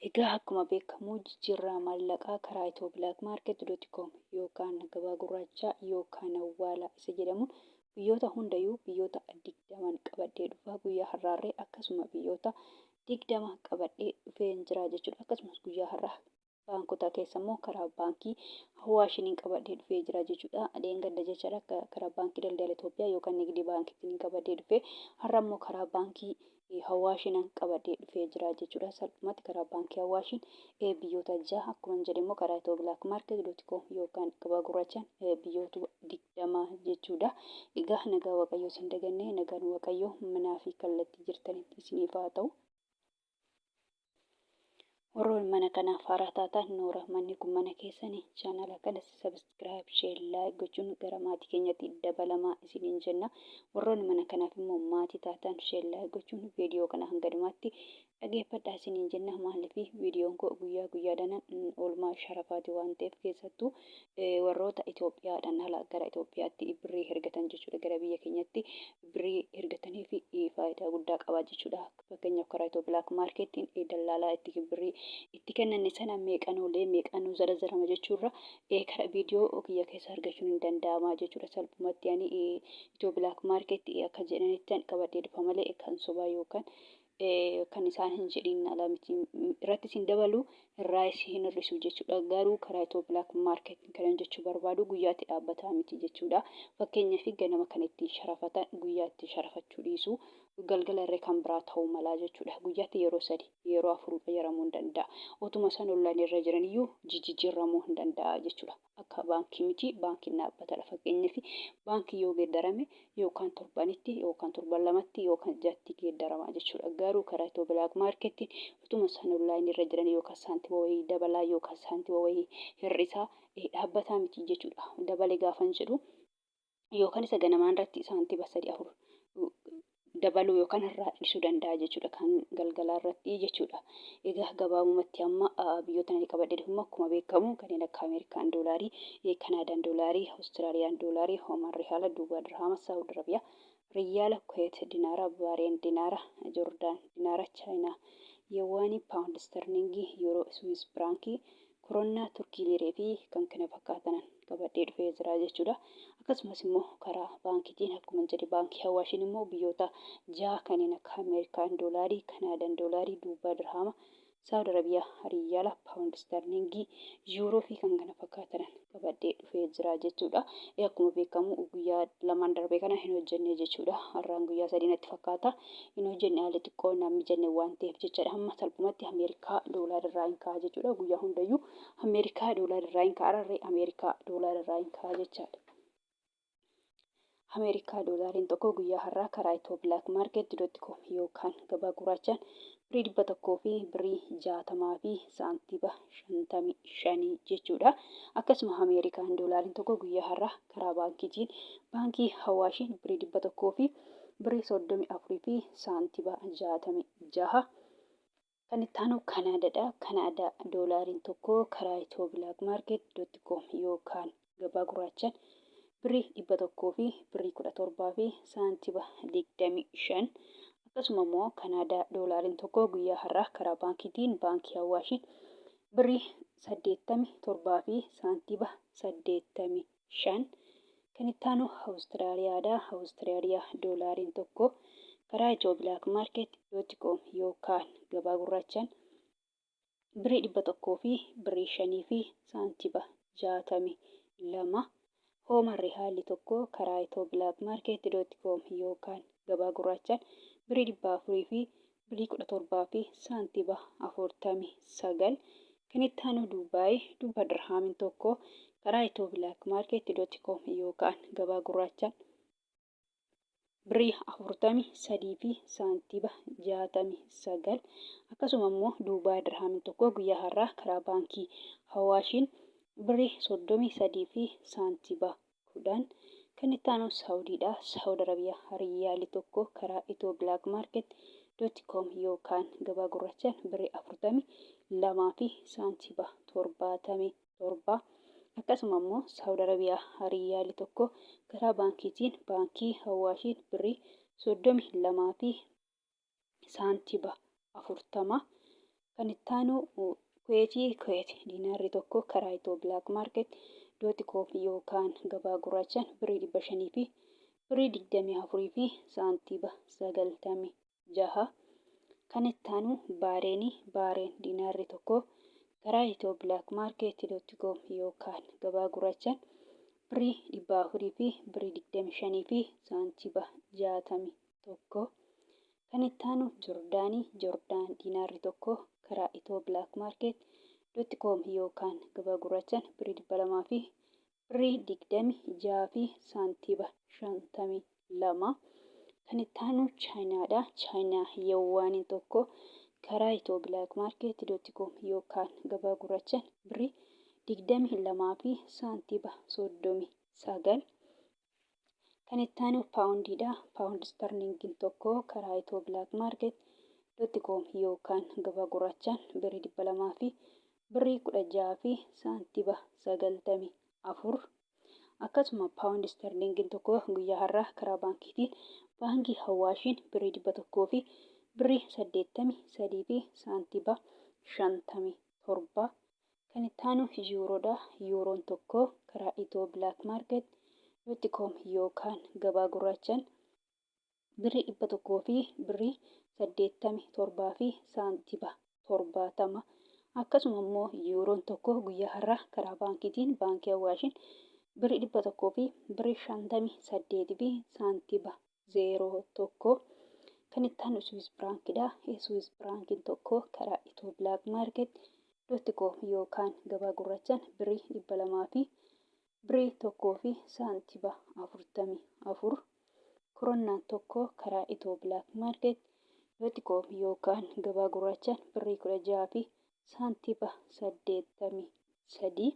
Egaa akkuma beekamu jijjiirraa maallaqaa karaa ethio-blackmarket.com yookaan gabaa gurraachaa yookaan awwaalaa isa jedhamuun biyyoota hundayyuu biyyoota 20n qabadhee dhufa. Guyyaa har'aarree akkasuma biyyoota 20 qabadhee dhufeen jira jechuudha. Akkasumas guyyaa har'aa baankota keessa immoo karaa baankii Awaashiniin qabadhee dhufee jira jechuudha. Dheengadda jechaadha karaa baankii daldala Itoophiyaa yookaan nigdii baankiitiin qabadhee dhufee, har'a immoo karaa baankii Awaashinan qabadhee dhufee jira jechuudha. Salphumatti karaa baankii Awaashiin biyyoota jaha, akkuma jedhe immoo karaa ethio-blackmarket.com yookaan gabaa gurraachaan biyyoota 20 jechuudha. Egaa nagaa Waaqayyoo isin daganne, nagaan Waaqayyoo manaa fi kallattii jirtanitti isiniif haa ta'u. Warroon mana kanaaf haaraa taatan, noora, manni kun mana keessanii, chaanala kanas subscribe, share, like gochuun gara maatii keenyatti dabalamaa isiniin jenna. Warroonni mana kanaaf immoo maatii taatan, share, like gochuun viidiyoo kana hanga dhumaatti dhageeffadhaa isiniin jenna. Maaliif, viidiyoon koo guyyaa guyyaadhaan oolmaa sharafaati waan ta'eef, keessattuu warroota Itoophiyaadhaan ala gara Itoophiyaatti birrii ergatan jechuudha. Gara biyya keenyatti birrii ergatanii fi faayidaa guddaa qaba jechuudha. Fakkeenyaaf, karaa Ethio Black Marketiin dallaalaa itti birrii itti kennanne sana meeqan oolee, meeqan zarazarama jechuurra, karaa viidiyoo kiyya keessa argachuun hin danda'ama jechuudha. Salphumatti ani Ethio Black Market akka jedhanitti qabadhee dhufa malee kan sobaa yookaan kan isaan hin jedhin ala miti, irratti isin dabalu, irraa isin hin hir'isu jechuudha. Garuu karaa Ethio Black Market kanan jechuu barbaadu guyyaatti dhaabbataa miti jechuudha. Fakkeenyaaf, ganama kan ittiin sharafatan guyyaatti sharafachuu dhiisu, galgala irree kan biraa ta'uu malaa jechuudha. Guyyaatti yeroo sadi, yeroo afur qayyaramuu hin danda'a. Otuma isaan online irra jiran iyyuu jijjiiramuu hin danda'a jechuudha. Akka baankii miti, baankiin dhaabbatadha. Fakkeenyaaf, baankii yoo geeddarame yookaan torbanitti yookaan torban lamatti yookaan jatti geeddarama jechuudha. Garuu karaa Ethio Black Market utuma isaan online irra jiran yookaan saantima wayii dabalaa yookaan saantima wayii hir'isaa, dhaabbataa miti jechuudha. Dabale gaafan jedhu yookaan isa ganamaan irratti saantima sadi afur dabaluu yookaan irraa hir'isuu danda'a jechuudha, kan galgalaa irratti jechuudha. Egaa gabaabumatti amma biyyoota ani qabadhee dhufu akkuma beekamu kanneen akka Ameerikaan doolaarii, Kanaadaan doolaarii, Awustiraaliyaan doolaarii, Omaan riyaala, Duubaa dirhaama, Saawud Arabiyaa riyaala, Kuweet dinaara, Baareen dinaara, Joordaan dinaara, Chaayinaa yuwaanii, paawundi sterlingii, yuuroo, Swiss firaankii, koronnaa Turkii liiree fi kan kana fakkaatanan qabadhee dhufee jira jechuudha. Akkasumas immoo karaa baankiitiin, akkuma jedhe, baankii Awaashiin immoo biyyoota jaha kanneen akka Ameerikaan doolaarii, Kanaadaan doolaarii, Duubaa dirhaama, Saawud Arabiyaa riyaala, paawundi sterlingii, yuuroo fi kan kana fakkaatanan qabadhee dhufee jira jechuudha. Akkuma beekamu guyyaa lamaan darbe kana hin hojjenne jechuudha. Har'aan guyyaa sadii natti fakkaata. Hin hojjenne, haalli xiqqoo naan mijanne waan ta'eef jechaadha. Amma salphumatti Ameerikaa doolaara irraa hin ka'a jechuudha. Guyyaa hundayyuu Ameerikaa doolaara irraa hin ka'a. Har'arree Ameerikaa doolaara irraa hin ka'a jechaadha. Ameerikaa doolaariin tokko guyyaa har'aa karaa Ethio Black Market .com yookaan gabaa gurraachaan birrii 100 fi birrii 60 fi saantiba 55 jechuudha. Akkasuma Ameerikaan doolaariin tokko guyyaa har'aa karaa baankiitiin, baankii Awaashiin, birrii 100 fi birrii 34 fi saantiba 66. Kan itti aanu Kanaadaadha. Kanaadaa doolaariin tokko karaa Ethio Black Market .com yookaan gabaa gurraachaan birrii 100 fi birrii 17 fi saantiba 25. Akkasuma immoo Kanaadaa doolaariin tokko guyyaa har'aa karaa baankiitiin, baankii Awaashiin, birrii 87 fi saantiba 85. Kan itti aanu Awustiraaliyaadha. Awustiraaliyaa doolaariin tokko karaa Ethio Black Market .com yookaan gabaa gurraachaan birrii 100 fi birrii 5 fi saantiba 62. Oomaan riyaalli tokko karaa Ethio Black Market .com yookaan gabaa gurraachaan birrii 400 fi birrii 17 fi saantiba 49. Kan itti aanu Duubaay, Duuba dirhaamiin tokko karaa Ethio Black Market .com yookaan gabaa gurraachaan birrii 43 fi saantiba 69. Akkasuma immoo Duubaay dirhaamiin tokko guyyaa har'aa karaa baankii Awaashiin birrii 33 fi saantiba 10. Kan itti aanu Saawudiidha. Saawud Arabiyaa riyaalli tokko karaa Ethio Black Market .com yookaan gabaa gurraachaan birrii 42 fi saantiba 77. Akkasuma immoo Saawud Arabiyaa riyaalli tokko karaa baankiitiin, baankii Awaashiin, birrii 32 fi saantiba 40. Kan itti aanu Kuweetii Kuweet diinaarri tokko karaa Itiyoo Black Market dot com yookaan gabaa gurraachaan birrii 500 fi birrii 24 fi saantiiba 96. Kan itti aanu Baareenii Baareen diinaarri tokko karaa Itiyoo Black Market dot com yookaan gabaa gurraachaan birrii 400 fi birrii 25 fi saantiiba 61. Kan itti aanu Jordaanii Jordaan diinaarri tokko karaa Itiyoo Black Market dot com yookaan gabaa gurraachaan birrii 200 fi birrii 26 fi saantiiba 52. Kan itti aanu Chaayinaadha. Chaayinaa Yawwaaniin tokko karaa Itiyoo Black Market dot com yookaan gabaa gurraachaan birrii 22 fi saantiiba 39. Kan itti aanu paawundiidha. Paawundi istarliingiin tokko karaa Itiyoo Black Market dot com yookaan gabaa gurraachaan birrii 200 fi birrii 16 fi saantiiba 94. Akkasuma paawundi istarliingiin tokko guyyaa har'aa karaa baankiitiin baankii Hawaashiin birrii 100 fi birrii 83 fi saantiiba 57. Kan itti aanu Yuuroodha. Yuuroon tokko karaa Itiyoo Black Market dot com yookaan gabaa gurraachaan birrii 100 fi birrii 87 fi saantiba 70. Akkasuma immoo Yuuroon tokko guyyaa har'aa karaa baankiitiin baankii Awaashiin birrii 100 fi birrii 58 fi saantiba 01. Kan itti aanu Swiss Franc dha. Swiss Franc'n tokko karaa Itiyoo Black Market dot com yookaan gabaa gurraachaan birrii 200 fi birrii 1 fi saantiba 44. Koronnaan tokko karaa Itiyoo Black Market dot com yookaan gabaa gurraachaan birrii 16 fi saantiba 83.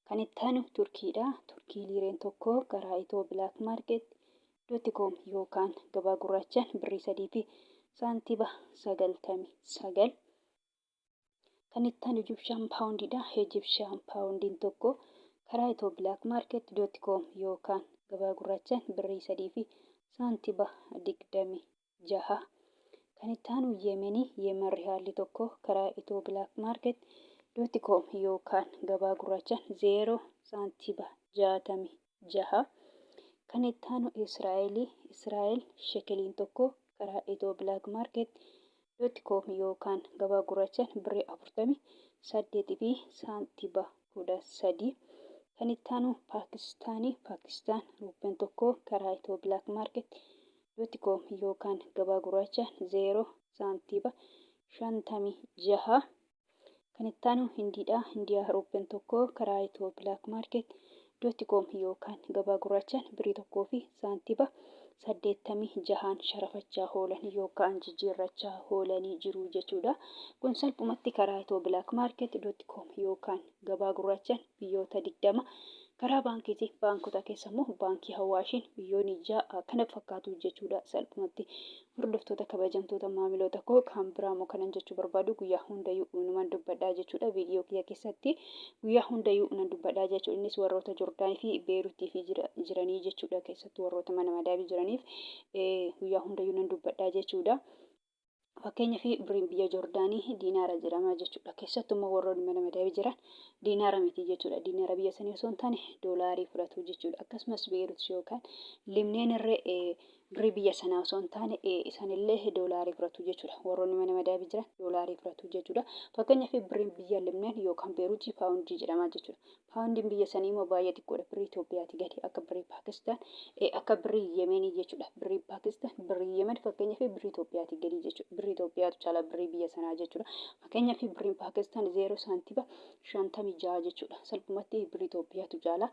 Kan itti aanu Turkiidha. Turkii liireen tokko karaa Itiyoo Black Market dot com yookaan gabaa gurraachaan birrii 3 fi saantiba 99. Kan itti aanu Egyptian Poundidha. Egyptian Poundiin tokko karaa Itiyoo Black Market dot com yookaan gabaa gurraachaan birrii 3 fi saantiba 26. Kan itti aanu Yemenii Yemen rihaalli tokko karaa Itiyoo Black Market dot com yookaan gabaa gurraachaan 0 saantiba 66. Kan itti aanu Israa'elii Israa'el shekeliin tokko karaa Itiyoo Black Market dot com yookaan gabaa gurraachaan birrii 48 fi saantiba 13. Kan itti aanu Paakistaanii Paakistaan ruuppeen tokko karaa Itiyoo Black Market dot com yookaan gabaa gurraachaan 0 saantiba 56. Kan itti aanu Hindiidha. Hindiyaa ruuppeen tokko karaa Itiyoo Black Market dot com yookaan gabaa gurraachaan birrii 1 fi saantiba 86n sharafachaa oolan yookaan jijjiirrachaa oolanii jiru jechuudha. Kun salphumatti karaa Itiyoo Black Market dot com yookaan gabaa gurraachaan biyyoota 20 karaa baankiitiin baankota keessa immoo baankii Hawaashiin biyyoonni 6 kana fakkaatu jechuudha. Salphumatti hordoftoota kabajamtoota maamiloota koo kan biraa immoo kanan jechuu barbaadu guyyaa hundayyuu numan dubbadhaa jechuudha. Viidiyoo kiyya keessatti guyyaa hundayyuu nan dubbadhaa jechuudha. Innis warroota Jordaanii fi Beeruutii fi jiranii jechuudha. Keessattuu warroota mana madaabii jiraniif guyyaa hundayyuu nan dubbadhaa jechuudha. Fakkeenyaaf birriin biyya Joordaanii diinaara jedhama jechuudha. Keessattuu immoo warroonni mana madabii jiran diinaara miti jechuudha. Diinaara biyya sanii osoo hin taane doolaarii fudhatu jechuudha. Akkasumas Beerut yookaan Libneen irree birrii biyya sanaa osoo hin taane isaanillee doolaarii fudhatu jechuudha. Warroonni mana madabii jiran doolaarii fudhatu jechuudha. Fakkeenyaaf birriin biyya Libneen yookaan Beeruutii paawundii jedhama jechuudha. Paawundiin biyya sanii immoo baay'ee xiqqoodha. Birrii Itoophiyaatii gadi akka birrii Paakistaan, akka birrii Yemenii jechuudha. Birrii Paakistaan, birrii Yemen fakkeenyaaf birrii Itoophiyaatii gadi jechuudha. Birrii Itoophiyaatu caala birrii biyya sanaa jechuudha. Fakkeenyaaf birriin Paakistaan 0 saantiba 56 jechuudha. Salphumatti birrii Itoophiyaatu caala.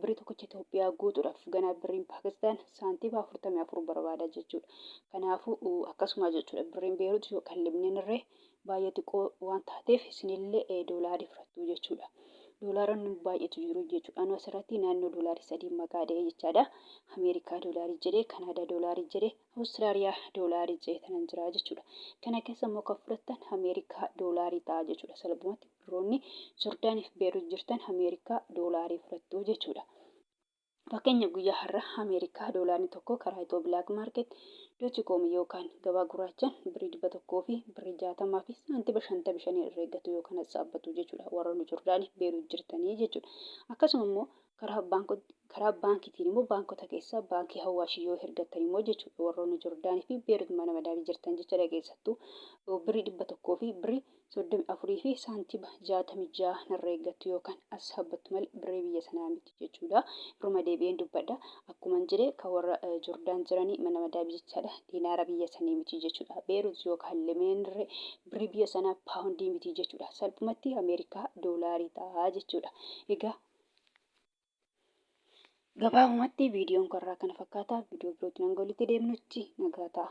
Birrii tokkicha Itoophiyaa guutuudhaaf ganaa birriin Paakistaan saantiba 44 barbaada jechuudha. Kanaafuu akkasuma jechuudha. Birriin Beerut yookaan Libneen irree baay'ee xiqqoo waan taateef isinillee doolaarii fudhattu jechuudha. Doolaaronni baay'eetu jiru jechuudha. Anu asirratti naannoo doolaarii sadii maqaa dha'ee jechaadha. Ameerikaa doolaarii jedhee, Kanaadaa doolaarii jedhee, Awustiraaliyaa doolaarii jedhee tanan jira jechuudha. Kana keessa immoo kan fudhattan Ameerikaa doolaarii ta'a jechuudha. Salphumatti warroonni Jordaaniif Beerut jirtan Ameerikaa doolaarii fudhattu jechuudha. Fakkeenya guyyaa har'a Ameerikaa doolaarri tokko karaa Itoo Black Market dot com yookaan gabaa gurraachaan birrii 100 fi birrii 60 fi saantima 55 irra eeggatu yookaan hassaabbatu jechuudha. Warroonni Jordaanii Beeruut jirtanii jechuudha. Akkasuma immoo karaa karaa baankiitiin immoo baankota keessaa baankii Hawaashii yoo ergattan immoo jechuudha warroonni Jordaanii fi Beeruut mana madaamii jirtan jechuudha keessattuu birrii 100 fi birrii 34 fi saantima 66 narra eeggattu yookaan as habbattu malee birrii biyya sanaa miti jechuudha. Irruma deebi'een dubbadha. Akkuman jedhe kan warra Jordaan jiranii mana madaabii jechaadha. Diinaara biyya sanii miti jechuudha. Beerut yookaan Lemeenirree birrii biyya sanaa paawundii miti jechuudha. Salphumatti Ameerikaa doolaarii ta'a jechuudha. Egaa gabaabumatti viidiyoon karraa kana fakkaata. Viidiyoo birootiin hanga walitti deemnutti nagaa ta'a.